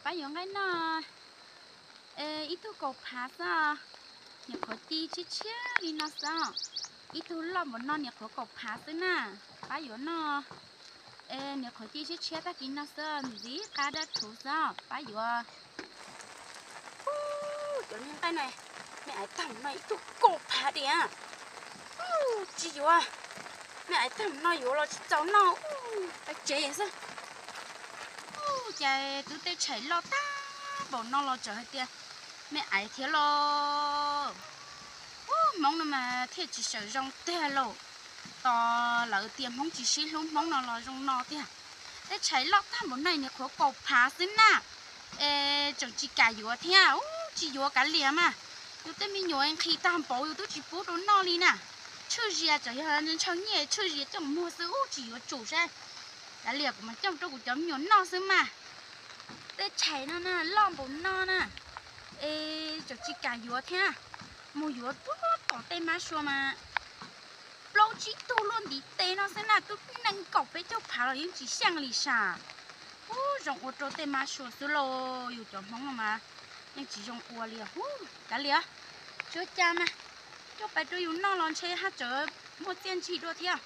Pab yuav nqaij noj ib tug kaum phav xwb, niam qhuav ci tshiab tshiab li no xwb. Ib tug loj npaum no niam qhuav kaum phav xwb na. Pab yuav noj, niam qhuav ci tshiab tshiab tag kis no xwb, ntxiv qab dab rhuv xwb. Pab yuav, cov niag nqaij no, me aiv tag mus no ib tug kaum phav diam. Tsis yuav, me aiv tag mus no yuav los tsis txaus noj, pab tsev xwb. Cas twb tej tshais loj tag npaum no los tseem hais tias me aiv thiab los. Ub, Hmoob no mas thiaj tsis sawm zoo tiag lauj. Tos lawv tias Hmoob tsis sib hlub Hmoob no los zoo no tiag. Tej tshais loj tag npaum no niam qhuav kaum phav xwb na, es tseem tsis kam yuav thiab. Ub, tsis yuav kav liam mas. Yus tej me nyuam nqhis tag npaum yus twb tsis pub rau noj li na. Tshwj zias tseem yog ntshaw nyiaj tshwj zias coj muag xwb, ub tsis yuav tsum saib. Kav liam kuv mas coj rau kuv cov me nyuam noj xwb mas. Tej tshais no na loj npaum no na, es tseem tsis kam yuav thiab. Mus yuav puag tom tej mab sua mas plaub tsib tug luaj ntiv tes no xwb na, twb nees nkaum peb caug phav los yeej tsis xyeej li sav. Ub, zoo ua rau tej mab sua xwb lauj, yus cov Hmoob no mas yeej tsis zoo ua li. Ub, kav liam, tsis ua cas mas, coj pais rau yus noj los ntshe haj tseem muaj txiaj ntsig dua thiab.